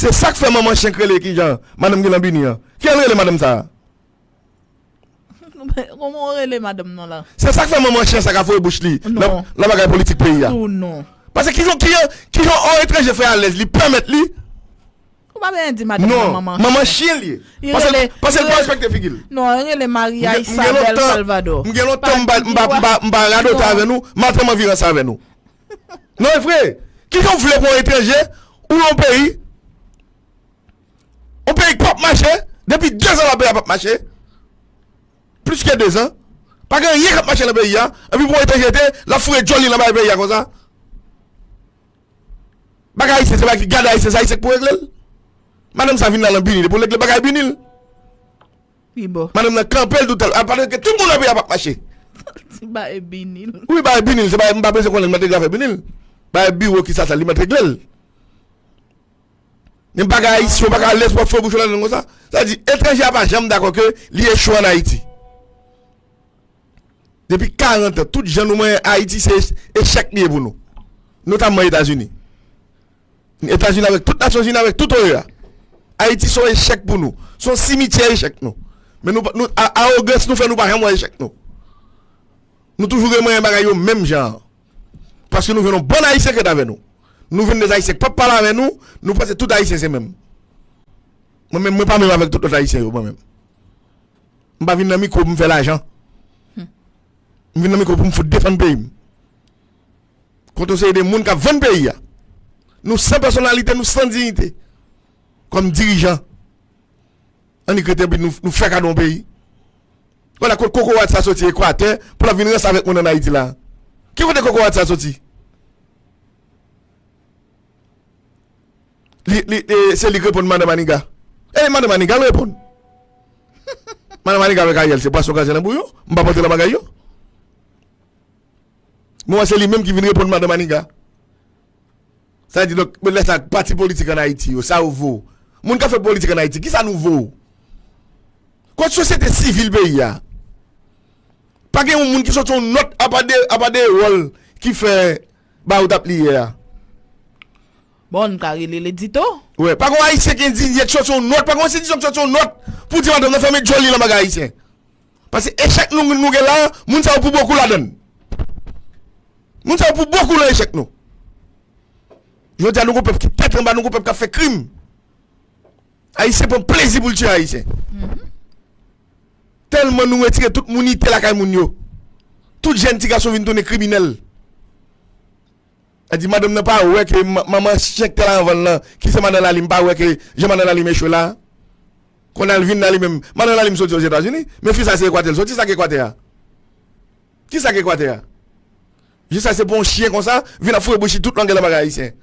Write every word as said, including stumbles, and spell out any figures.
Se sa k fè manman chen k rele kijan madanm ki nan bini an. Ki l rele madanm sa a? Kòman w rele madanm nan la? Se sa k fè manman chen sa ka foure bouch li nan nan bagay politik peyi a. Tou non. Paske kijan kijan kijan yon etranje fè alèz li pèmèt li Ou pa bezwen di madanm nan non manman. Manman chen li ye. Li Paske rele- paske l li pa rele- respekte figi l. Non, li rele Maria M gen- m gen Isabel lontan- Salvador. M gen lontan m pa Pa m pa di m pa m pa radote non. Avè nou. Maten m anvi ranse avè nou. Non, e vre. Kijan w vle pou yon etranje ou yon peyi yon peyi k p ap mache depi dezan la peyi a p ap mache plis ke dezan pa gen anyen k ap mache nan peyi a epi pou yon etranje te l ap foure djòl li nan bagay peyi a konsa. Bagay ayisyen se bagay ki gade ayisyen se ayisyen k pou regle l. Madanm sa vin la nan bini li pou l regle bagay bini l. Pi bò. Madanm nan kanpe l doutèl a pale ke tout moun nan peyi a p ap mache. Ti ba e bini l. Wi bagay bini l se bagay m pa bezwen konnen l mèt regle afè bini l. Bagay biwo ki sa sa li mèt regle l. Men bagay ayisyen w pa ka lès w ap fè bouch w ladan konsa. Sa di etranje a pa janm dakò ke li echwe ann Ayiti. Depi karant an, tout jan nou manyen Ayiti se echèk li ye pou nou. Notamman Etazini. Etazini avèk tout Nasyonzini avèk tout O E A. Ayiti se yon echèk pou nou. Se yon simityè echèk nou. Men nou, nou a- awogans nou fè nou pa janm wè echèk nou. Nou toujou gen manyen bagay yo menm jan an. Paske nou jwenn yon bann ayisyen k ret avè nou. Nou jwenn de ayisyen k p ap pale avè nou, nou panse tout ayisyen se menm. Mwen menm mwen pa menm avèk tout lòt ayisyen yo mwen menm. M pa vin nan mikwo pou m fè lajan. M vin nan mikwo pou m fout defann peyi m. Kont yon seri de moun k ap vann peyi a. Nou san pèsonalite, nou san diyite. Kòm dirijan. Annik rete epi nou, nou fè kado yon peyi. Wala kot kokorat sa soti Ekwatè pou l ap vin ranse avèk moun ann Ayiti la. Ki kote kokorat sa soti? Li, li, e, se li k reponn Madan Maniga. E Madan Maniga l reponn. Madan Maniga avèk Ariel se pwason kraze nan bouyon. M pa pote nan bagay yo. Mwen wè se li menm ki vin reponn Madan Maniga. Sa di donk men lè sa pati politik ann Ayiti yo sa yo vo. Moun k ap fè politik ann Ayiti kisa nou vo? Kot sosyete sivil peyi a? Pa gen yon moun ki soti yon nòt apa de apa de wòl ki fè ba ou t ap li yè a. Bon, n ka rele l edito. Wè, pa gen yon ayisyen ki endinye ki soti yon nòt, pa gen yon enstitisyon ki soti yon nòt pou di madanm nan fèmen djòl li nan bagay ayisyen. Paske echèk nou nou gen la, moun sa yo pou bokou ladan l. Moun sa yo pou bokou nan echèk nou. Jodi a nou gon pèp ki tèt anba, nou gon pèp k ap fè krim. Ayisyen pran plezi pou l tiye ayisyen. Tèlman nou retire tout mounite lakay moun yo. Tout jèn ti gason vin tounen kriminèl. Sa di madanm nan pa wè ke manman chen k te la anvan l lan, ki se madan Lalim, pa wè ke jan madan Lalim echwe la. Kounye a l vin la li menm. Madan Lalim soti Ozetazini, men fi sa se Ekwatè l soti, sa k Ekwatè a? Kisa k Ekwatè a? Jis sa se pou yon chyen konsa vin ap foure bouch li tout longè nan bagay ayisyen.